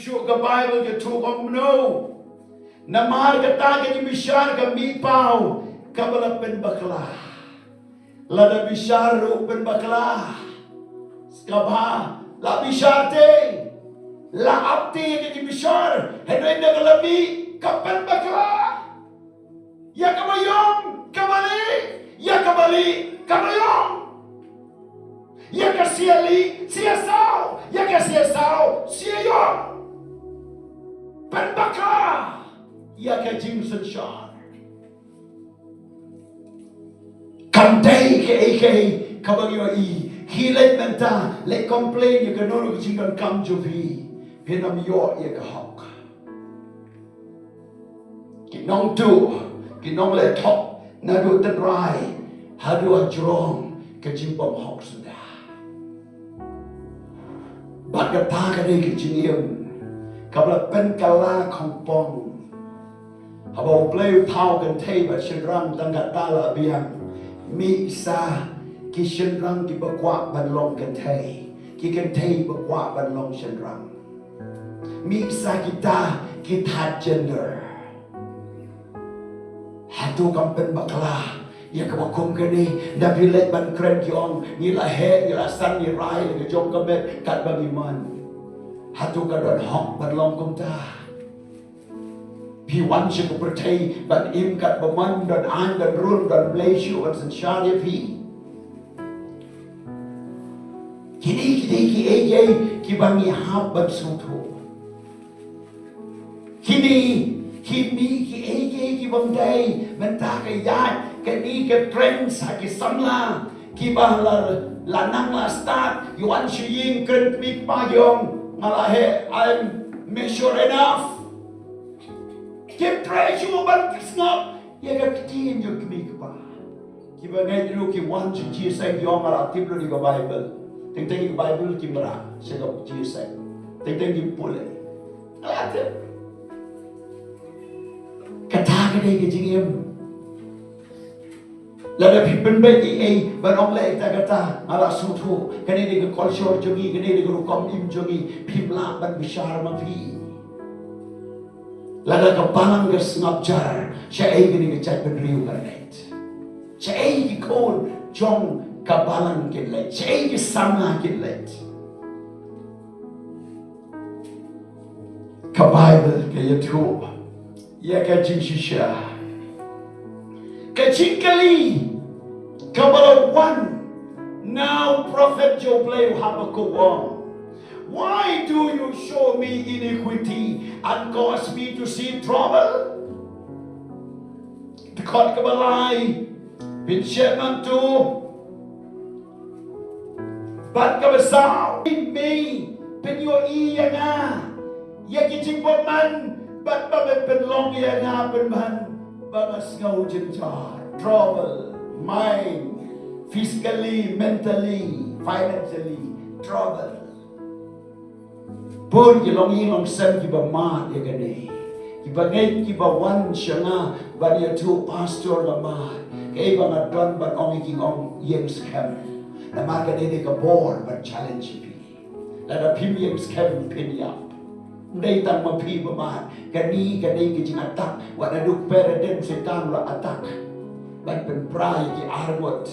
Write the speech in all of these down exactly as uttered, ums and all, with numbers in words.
Shuh ka Baibl ka ïathuh kumno. Namar kata ka jingbishar ka mih paw kaba la pynbakla. Lada bishar ruh pynbakla, kaba la bishar te, la ap te ka jingbishar, hynrei ynda ka la mih ka pynbakla. Ïa kaba ïong kaba lieh, ïa kaba lieh kaba ïong. Ïa ka sia lieh sia saw, ïa ka sia saw sia ïong. Pynbakla ïa ka jingsynshar. Kam dei kaei kaei kaba ngi ïohi. Ki leit mynta leit complain ïa kano kano ka jingdonkam jong phi, phin ym ïoh ïa ka hok. Ki nongtuh, ki nongleh thok naduh tynrai haduh hajrong ka jingbymhok suda. Bad kata ka dei ka jingim kaba la pynkylla khongpong. Haba U Blei u thaw kynthei bad shynrang, tang kata la biang. Mih sa ki shynrang kiba kwah ban long kynthei, ki kynthei ba kwah ban long shynrang. Mih sa kita ki third gender. Hato kam pynbakla ïa kaba kum kane? Ynda phi leit ban kren ki ong, ngi la heh, ngi la san, ngi rai la ka jong ka met katba ngi mon. Hato ka don hok ban long kumta? Phi wan sha ka pyrthei ban im katba mon, don aiñ, don rul, don Blei shuh ban synshar ïa phi. Kine ki dei kiei kiei kiba ngi hap ban sngewthuh. Kine, kine kiei kiei kibym dei. Mynta ka ïaid kane ka trend ha ki samla kiba la, la nang la stad, ïa wan sha ïing kren kmie kpa, ong, nga la heh, I'm mature enough. Kim trei shuh ban sngap ïa ka ktien jong kmie kpa. Kiba ngeit ruh ki wan sha jingïaseng, ong, nga la tip lut ïa ka Baibl. Teng teng ïa ka Baibl kim rah sha ka jingïaseng. Teng teng kim pule. Nga la tip. Kata ka dei ka jingim. Lada phi pynbeit ei ei ban ong leh ïa kata kata, nga la sngewthuh, kane dei ka culture jong ngi, kane dei ka rukom im jong ngi, phim lah ban bishar ma phi. Lada ka balang ka sngap jar, shaei kane ka jaitbynriew kan leit? Shaei ki khun jong ka balang kin leit? Shaei ki samla kin leit? Ka Baibl ka ïathuh ïa ka jingshisha, ka jingkylli kaba la wan na u prophet jong U Blei u Habakuk, ong, "Why do you show me iniquity and cause me to see trouble?" Dkhot kaba lai, pynshai nangta bad kaba saw, mei pynïohi ïa nga ïa ki jingbymman, bad ba me pynlong ïa nga pynban ba nga sngew jynjar, trouble, mind, physically, mentally, financially, trouble. Bun ki longïing longsem kiba mad ïa kane. Kiba ngeit, kiba wan sha nga ban ïathuh, "Pastor, nga mad. Kaei ba nga don ban ong ïa ki?" Nga ong, "Ïeng skhem. Namar kane dei ka bor ban challenge ïa phi. Lada phim ïeng skhem phin ïap. Ym dei tang ma phi ba mad. Kane ka dei ka jingattack. Wat naduh paradigm Soitan u la attack ban pynpra ïa ki arngut."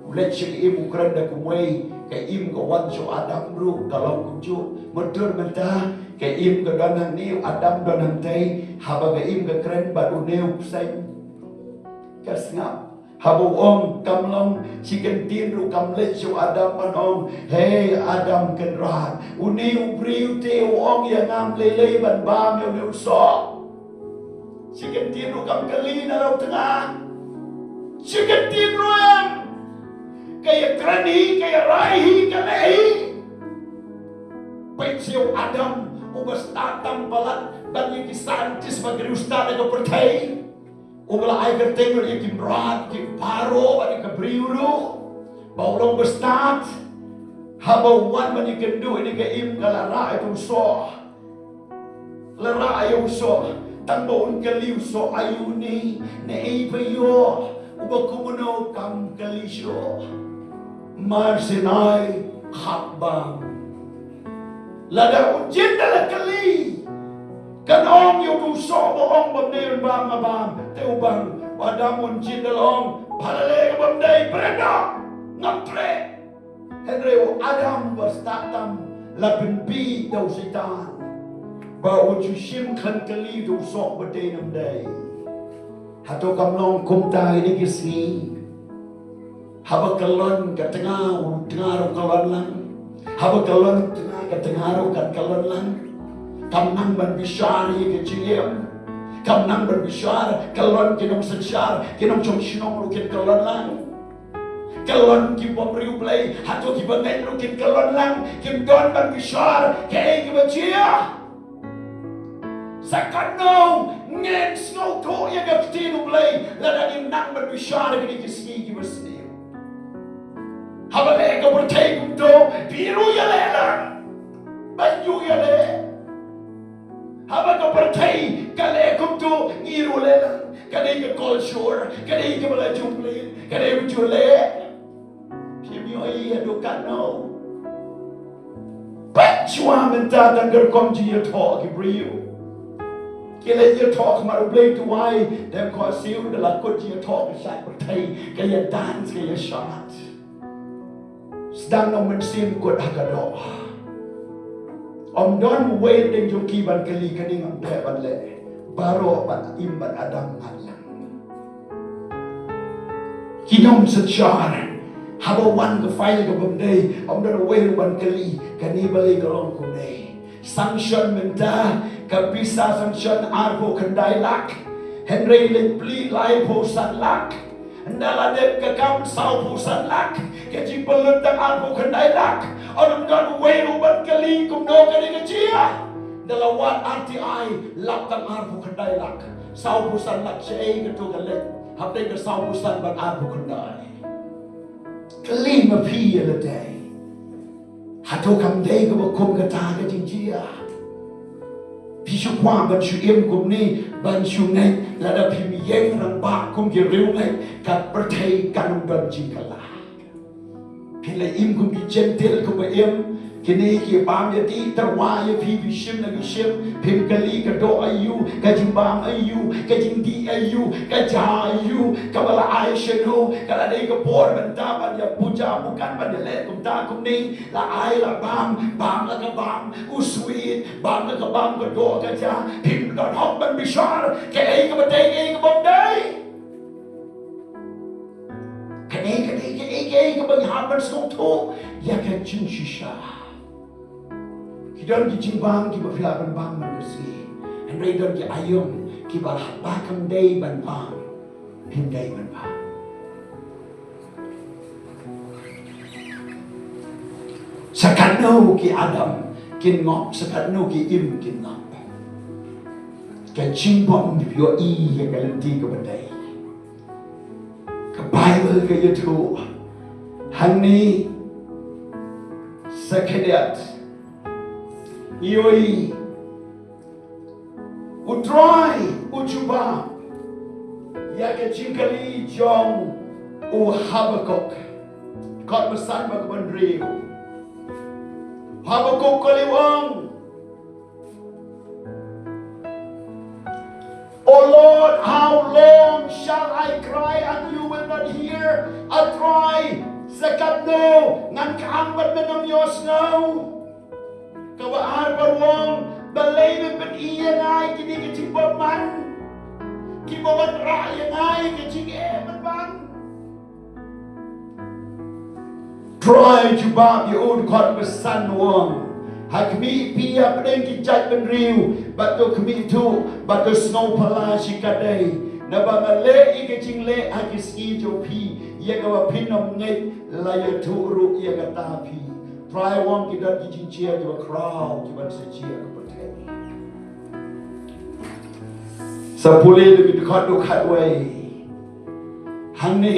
U leit sha ka im, u kren da kumwei, ka im ka wan sha u Adam ruh ka long kumjuh. Mynta mynta ka im ka don hangne, u Adam don hangtei. Haba ka im ka kren bad une u bseiñ, ka sngap. Haba u ong, "Kam long," shi kyntien ruh kam leit sha u Adam ban ong, "Hei Adam Kynrad, une u briew te u ong ïa nga ym lei lei ban bam ïa une u soh." Shi kyntien ruh kam kylli na la u tnga. Shi kyntien ruh em. Ka ïakren hi, ka ïarai hi, ka leh hi. Peit sha u Adam uba stad tam palat ban ïa ki scientist bad ki riewstad ha ka pyrthei. Uba la ai kyrteng ruh ïa ki mrad, ki baroh bad ïa ka briew ruh ba u long uba stad. Haba u wan ban ïakynduh ïa ka im, ka la rah ïa u soh. La rah ïa u soh, tang ba un kylli u soh, "Aïu ne, naei phi ïoh?" Uba kumno kam kylli shuh. Mar sien ai khap bam. Lada un jied da la kylli, kan ong ïa uto u soh ba ong bym dei ban bam, nga bam. Te u bam. U Adam un jied da la ong, balei ka bym dei, bret noh, ngam treh. Hynrei u Adam ba stad tam la pynbiej da u Soitan ba un shu shim khlem kylli uto u soh ba dei ne ym dei. Hato kam long kumta ïa kine ki sngi? Haba kyllon ka tnga, u tnga ruh kyllon lang. Haba kyllon tnga, ka tnga ruh kan kyllon lang. Kam nang ban bishar ïa ka jingim. Kam nang ban bishar, kyllon ki nongsynshar, ki nongshong shnong ruh kin kyllon lang. Kyllon ki bym riewblei, hato ki bangeit ruh kin kyllon lang, kim don ban bishar kaei kaba jia. Sa katno ngin sngewthuh ïa ka ktien U Blei lada ngim nang ban bishar ïa kine ki sngi kiba sniew. Haba leh ka pyrthei kumto, phi ruh ïaleh lang. Bad ïoh ïaleh. Haba ka pyrthei ka leh kumto, ngi ruh leh lang. Ka dei ka culture, ka dei kaba la jong leh, ka dei ba ju leh. Phim ïohi haduh katno. Pat shuwa mynta tang ka rukom jingïathoh ki briew. Ki la ïathoh khmat U Blei, duwai, dem khohsiew, da la kut jingïathoh ka shad pyrthei, ka ïa dance, ka ïa shad. Sdang nongmynsiem kut ha ka doh. Ym don uwei dei jong ki ban kylli, kane ngam treh ban leh. Baroh ban im bad Adam ngat lang. Ki nongsynshar, haba wan ka file ka bym dei, ym don uwei ruh ban kylli, kane balei ka long kumne. Sanction mynta, ka pisa sanction arphew khyndai lak. Hynrei leit plie laiphew san lak. Ynda la dep ka kam sawphew san lak. Ka jingpynlut tang arphew khyndai lak. Ym don uwei ruh ban kylli kumno ka dei ka jia. Ynda la wad R T I lap tang arphew khyndai lak. Sawphew san lak shaei kato ka leit hapdeng ka sawphew san bad arphew khyndai. Kylli ma phi ïa lade. Hato kam dei kaba kum kata ka jingjia? Phi shu kwah ban shu im kumne, ban shu ngeit, lada phim ïeng rangbah kum ki riewngeit, ka pyrthei kan ym don jingkylla. Phi la im kum ki Jentil kumba im, kine ki bam ïa dih tyrwa ïa phi, phi shim la ki shim, phim kylli ka doh aïu, ka jingbam aïu, ka jingdih aïu, ka ja aïu, kaba la ai shano, ka la dei ka por mynta ban ïa puja, bukan ban ïa leh kumta kumne, la ai la bam, bam la ka bam, u sweet, bam la ka bam, ka doh ka ja, phim don hok ban bishar kaei kaba dei, kaei kaba ym dei. Kaei, kaei, kaei, kaei kaba ngi hap ban sngewthuh ïa ka jingshisha. Ki don ki jingbam kiba phi lah ban bam man ka sngi. Hynrei don ki aïom kiba haba kam dei ban bam, phim dei ban bam. Sa katno ki Adam kin ngop, sa katno ki Im kin ngop. Ka jingbam ïohi ïa ka lynti kaba dei. Ka Baibl ka ïathuh hangne, sa khyndiat, ïohi U Trai u jubab ïa ka jingkylli jong u Habakuk. Kot ba san bad kaba hynriew. Habakuk ka la ong, "O Lord, how long shall I cry and you will not hear? A Trai, sa katno ngan kyam bad men ym ïohsngew?" Kaba ar ba u ong, balei me pyni ïa nga ïa kine ki jingbymman, kiba wanrah ïa nga ïa ka jingeh bymman? Trai jubab ïa u, dkhot ba san, u ong, ha khmih phi hapdeng ki jaitbynriew, bad to khmih thuh, bad to sngewphylla shikatdei, naba nga leh ïa ka jingleh ha ki sngi jong phi, ïa kaba phin ym ngeit, la ïathuh ruh ïa kata phi. Trai u ong ki don ki jingjia kiba khraw kiban sa jia ha ka pyrthei. Sa pule da ki dkhot khatwei. Hangne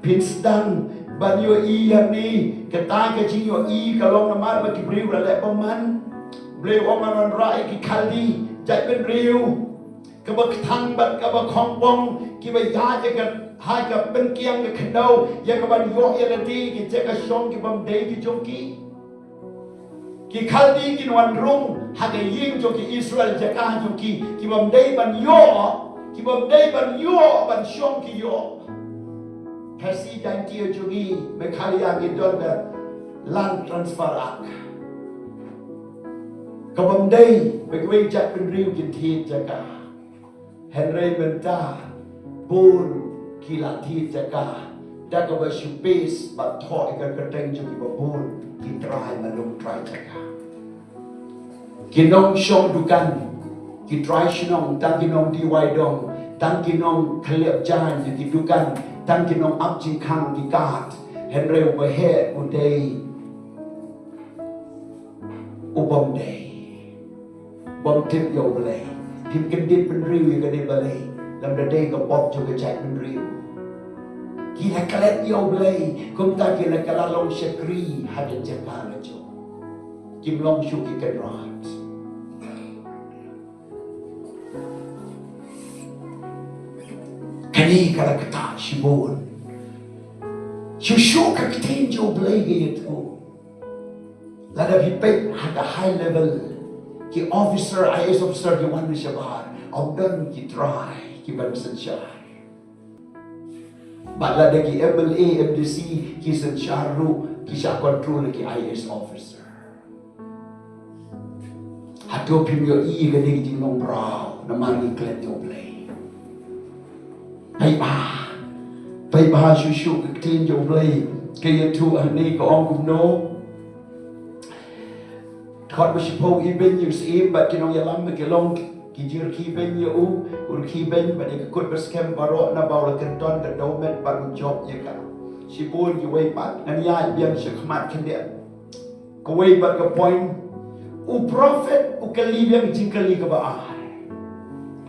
phin sdang ban ïohi hangne, kata ka jingïohi ka long namar ba ki briew la leh bymman. Blei u ong, ngan wanrah ïa ki Khaldi, jaitbynriew kaba kthang bad kaba khongpong, kiba ïaid ïa ka, ha ka pynkiang ka khyndew, ïa kaban ïoh ïa lade ki jaka shong kibym dei ki jong ki. Ki Khaldi kin wan rung ha ka ïing jong ki Israel, jaka jong ki, ki bym dei ban ïoh, ki bym dei ban ïoh ban shong ki ïoh. Phasi jaiñ ki jong ngi, Meghalaya ngi don da Land Transfer Act. Ka bym dei ba kiwei jait bynriew kin thied jaka. Hynrei mynta bun ki la thied jaka da kaba shu pes bad thoh ïa ka kyrteng jong kiba bun, ki trai, ma lum trai jaka. Ki nongshong dukan, ki trai shnong, tang ki nong D Y dong, tang ki nongkhlieh jaiñ ki dukan, tang ki nong ap jingkhang ki kat. Hynrei uba heh u dei u bym dei, bym tip ïa U Blei. Kim kyndit bynriew ïa kane balei? Lymda dei ka pop jong ka jaitbynriew. Ki la klet ïa U Blei, kumta ki la kylla long shakri ha ka jaka la jong. Kim long shuh ki kynrad. Kane ka la ktah shibun. Shuh shuh ka ktien jong U Blei ka ïathuh. Lada phi peit ha ka high level, ki officer, I A S officer ki wan na shabar, ym don ki trai kiban synshar. Bad lada ki M L A, M D C ki synshar ruh, ki shah control ki I A S officer. Hato phim ïohi ïa kane ka jinglong mraw namar ngi klet ïa U Blei? Paidbah, paidbah, shuh shuh ka ktien jong U Blei ka ïathuh hangne, ka ong kumno. Dkhot ba shiphew: Ibeiñ u syiem bad ki nongïalam ba ki long ki jingkyrkhu beiñ ïa u, u rkhu beiñ bad ïa ka kut ba skhem baroh naba u la kynton ka dewmet bad u jop ïa ka. Shibun kiwei pat, ngan ïaid biang sha khmat khyndiat. Kawei pat ka point, u prophet u kylli biang ka jingkylli kaba ar.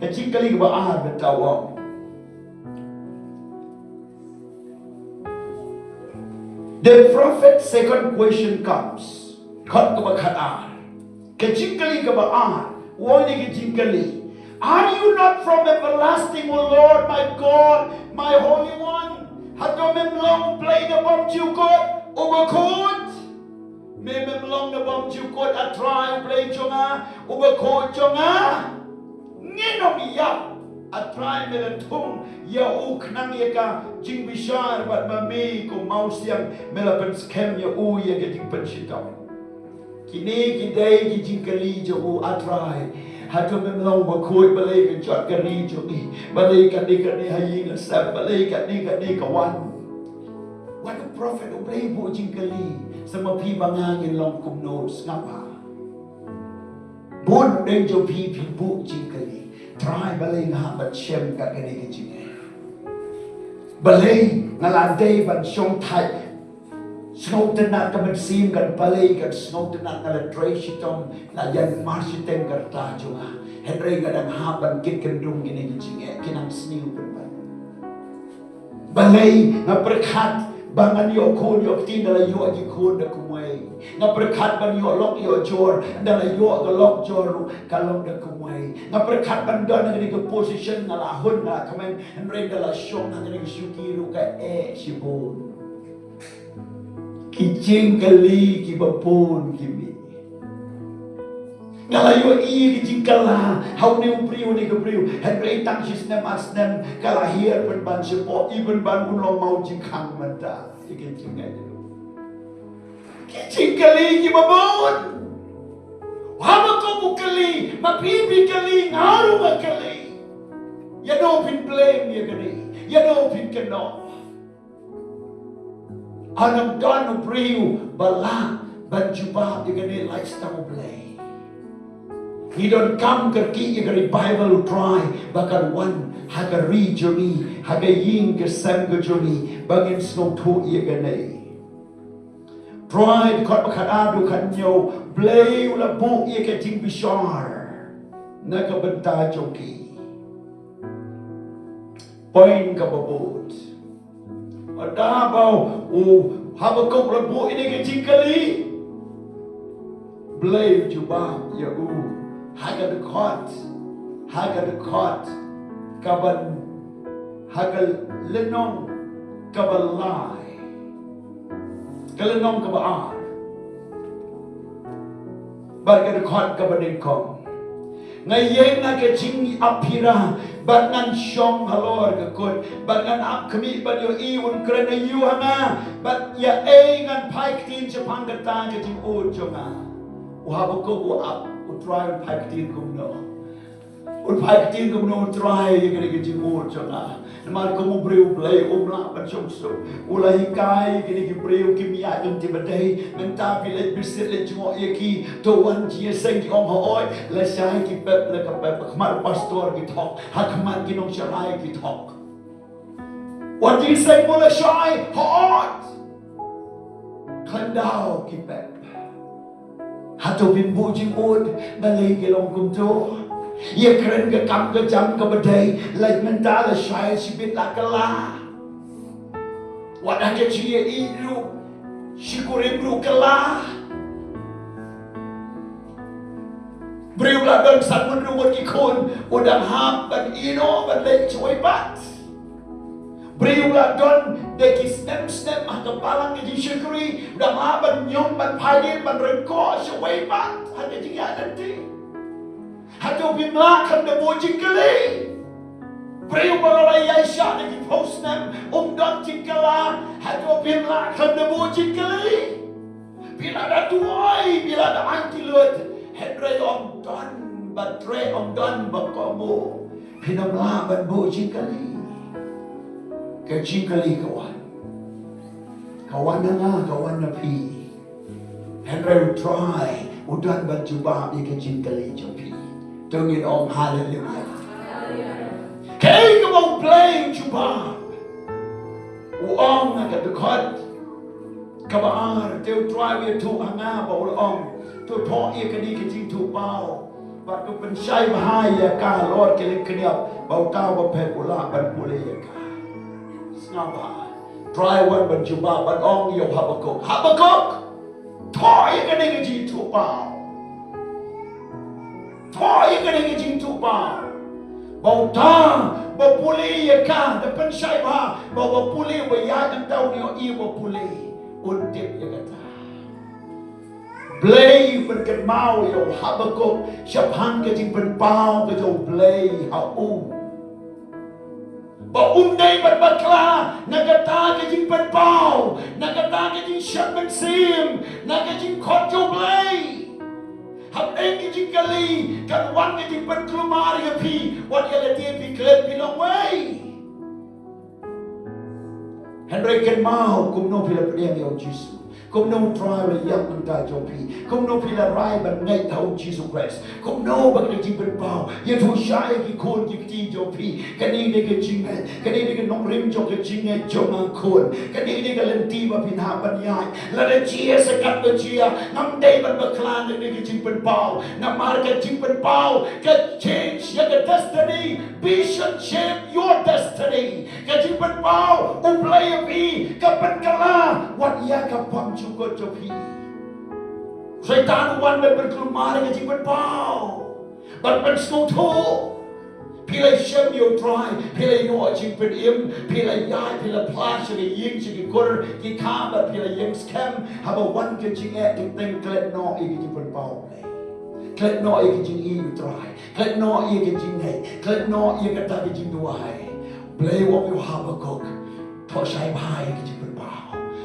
Ka jingkylli kaba ar, bad u ong. The prophet's second question comes. Dkhot kaba khatar. Ka jingkylli kaba ar. U ong ïa ka jingkylli, "Are you not from everlasting, O Lord, my God, my Holy One?" Hato mem long Blei na bymjukut, U Bakhuid? Me mem long na bymjukut, A Trai Blei jong nga, U Bakhuid jong nga? Ngin ym ïap, A Trai, me la thung ïa u khnang ïa ka jingbishar, bad ma me kum u mawsiang me la pynskhem ïa u ïa ka jingpynshitom. Kine ki dei ki jingkylli jong u, A Trai. Hato mem long Bakhuid, balei ka jot ka ri jong ngi? Balei kane kane ha ïing ha sem? Balei kane kane ka wan? Wat u prophet U Blei buh jingkylli, sa ma phi ma nga ngin long kumno, sngap ha. Bun dei jong phi phi buh jingkylli, Trai, balei nga hap ban shem kat kane ka jingeh? Balei nga la dei ban shong thait? Sngewtynnat ka mynsiem, kan balei kan sngewtynnat, nga la trei shitom, la ïan mar shiteng ka rta jong nga. Hynrei nga dang hap ban kit kyndung kine ki jingeh, ki nang sniew pynban. Balei nga pyrkhat ba ngan ïoh khun ïoh kti, nda la ïoh ki khun da kumwei. Nga pyrkhat ban ïoh lok ïoh jor, nda la ïoh ka lok jor ruh ka long da kumwei. Nga pyrkhat ban don ha kane ka position, nga la hun, nga la kmen, hynrei nda la shong ha kane ka shuki ruh ka eh shibun. Ki jingkylli kiba bun ki mih. Nga la ïohi ki jingkylla ha une u briew, une ka briew, hynrei tang shi snem ar snem ka la hiar pynban shapoh, i pynban un long maw jingkhang mynta. Ki jingkylli kiba bun. Haba ko u kylli, ma phi phi kylli, nga ruh nga kylli. Ïa no phin blame ïa kane? Ïa no phin kynnoh? Ym don u briew ba lah ban jubab ïa kane, lait tang U Blei. Ngi donkam kyrkieh ïa ka revival U Trai ba kan wan ha ka ri jong ngi, ha ka ïing ka sem ka jong ngi, ba ngin sngewthuh ïa kane. Trai, dkhot ba khatar haduh khathynñiew, Blei u la buh ïa ka jingbishar na ka bynta jong ki. Point kaba bud. Haba u Habakuk u la buh ïa kane ka jingkylli, Blei u jubab ïa u ha ka dkhot, ha ka dkhot kaban, ha ka lynnong kaba lai, ka lynnong kaba ar. Bad ka dkhot kaba nyngkong. Nga ïeng na ka jingïap phira, bad ngan shong halor ka kut, bad ngan ap khmih ban ïohi un kren aïu ha nga, bad ïa ei ngan phai ktien shaphang kata ka jingud jong nga. U Habakuk u ap, U Trai un phai ktien kumno? Un phai ktien kumno U Trai ïa kane ka jingud jong nga? Namar kum u briew Blei um lah ban shong suk. U la hikai ïa kine ki briew kim ïaid lynti ba dei. Mynta phi leit visit leit jngoh ïa ki. To wan jingïaseng ki ong hooid. Lashai ki pep la ka pep. Ha khmat pastor ki thok. Ha khmat ki nongshakri ki thok. Wan jingïaseng mo lashai hooid. Khyndaw ki pep. Hato phim buh jingud, balei ki long kumto? Ïa kren ka kam ka jam kaba dei, leit mynta lashai shibit la kylla. Wat ha ka jingïaid ruh, shi kurim ruh kylla. Briew la don san ngut ruh ngut ki khun, u dang hap ban ïehnoh ban leit shawei pat. Briew la don da ki snem snem ha ka balang ka jingshakri, u dang hap ban ñiom ban phai dien ban ryngkoh shawei pat ha ka jingïaid lynti. Hato phim lah khlem da buh jingkylli? Briew ba la ïaishah da ki phew snem um don jingkylla, hato phim lah khlem da buh jingkylli? Phi la da duwai, phi la da ai ki lut, hynrei ym don ba treh, ym don ba kohnguh. Phin ym lah ban buh jingkylli. Ka jingkylli ka wan. Ka wan na nga, ka wan na phi. Hynrei U Trai u don ban jubab ïa ka jingkylli jong phi. To ngin ong haleluia. Kaei kaba U Blei u jubab? U ong ha ka dkhot kaba ar, te U Trai u ïathuh ha nga ba u la ong, to thoh ïa kane ka jingthoh paw, bad to pynshai bha ïa ka halor ki lyngkniap, ba uta uba pep u lah ban pule ïa ka. Sngap bha. Trai u wan ban jubab, ban ong ïa u Habakuk. Habakuk! Thoh ïa kane ka jingthoh paw. Thoh ïa kane ka jingthoh paw. Ba uta uba pule ïa ka, da pynshai bha, ba uba pule, uba ïaid hangta un ïohi uba pule. Un tip ïa kata. Blei u pynkynmaw ïa u Habakuk shaphang ka jingpynpaw ka jong U Blei ha u. Ba um dei ban bakla na kata ka jingpynpaw, na kata ka jingshad mynsiem, na ka jingkhot jong U Blei. Hapdeng ka jingkylli kan wan ka jingpynkulmar ïa phi, wat ïa lade phi klet phi long wei. Hynrei kynmaw kumno phi la pdiang ïa U Jisu. Kumno U Trai u la ïap na ka bynta jong phi. Kumno phi la rai ban ngeit ha U Jisu Khrist. Kumno ba ka jingpynpaw. Ïathuh shai ïa ki khun ki kti jong phi. Kane dei ka jingngeit. Kane dei ka nongrim jong ka jingngeit jong nga khun. Kane dei ka lynti ba phin hap ban ïaid. Lada jia sa katba jia, ngam dei ban bakla na kane ka jingpynpaw. Namar ka jingpynpaw ka change ïa ka destiny. Vision shape your destiny. Ka jingpynpaw U Blei ïa phi ka pynkylla wat ïa ka bymjukut jong phi. Soitan u wan ban pynkulmar ïa ka jingpynpaw, ban pynsngewthuh. Phi la shem ïa U Trai, phi la ïoh jingpynim, phi la ïaid, phi la phla sha ki ïing sha ki kur ki kha, bad phi la ïeng skhem. Haba wan ka jingeh, ki teng klet noh ïa ka jingpynpaw U Blei. Klet noh ïa ka jingïeit U Trai. Klet noh ïa ka jingngeit, klet noh ïa kata ka jingduwai. Blei u ong ïa u Habakuk, thoh shai bha ïa ka jingpynpaw.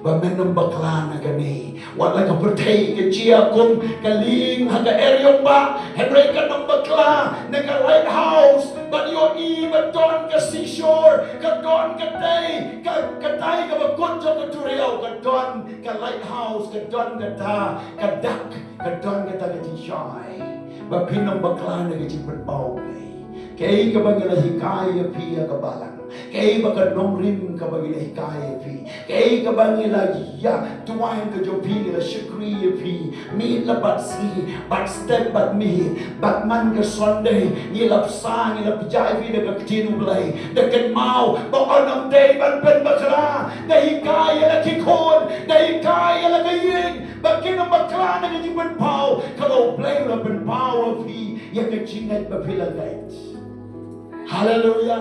Ba men ym bakla na kane. Wat la ka pyrthei ka jia kum ka lieng ha ka eriong ba, hynrei kan ym bakla na ka lighthouse. Ban ïohi ba don ka seashore, ka don ka tei, ka, ka tei kaba kut jong ka duriaw, ka don ka lighthouse, ka don kata ka dak. Ka don kata ka jingshai ba phin ym bakla na ka jingpynpaw U Blei. Kaei kaba ngi la hikai ïa phi ïa ka balang. Kaei ba ka nongrim kaba ngi la hikai ïa phi. Kaei kaba ngi la ïa duwai ka jong phi, ngi la shakri ïa phi. Mih la bad sngi, bad step bad mih, bad man ka Sunday ngi la bsa, ngi la pynjah ïa phi da ka ktien U Blei. Da kynmaw ba ym dei ban pynbakla. Da hikai ïa la ki khun, da hikai ïa la ka ïing. Ba kin ym bakla na ka jingpynpaw kaba U Blei u la pynpaw ïa phi, ïa ka jingngeit ba phi la ngeit. Haleluia.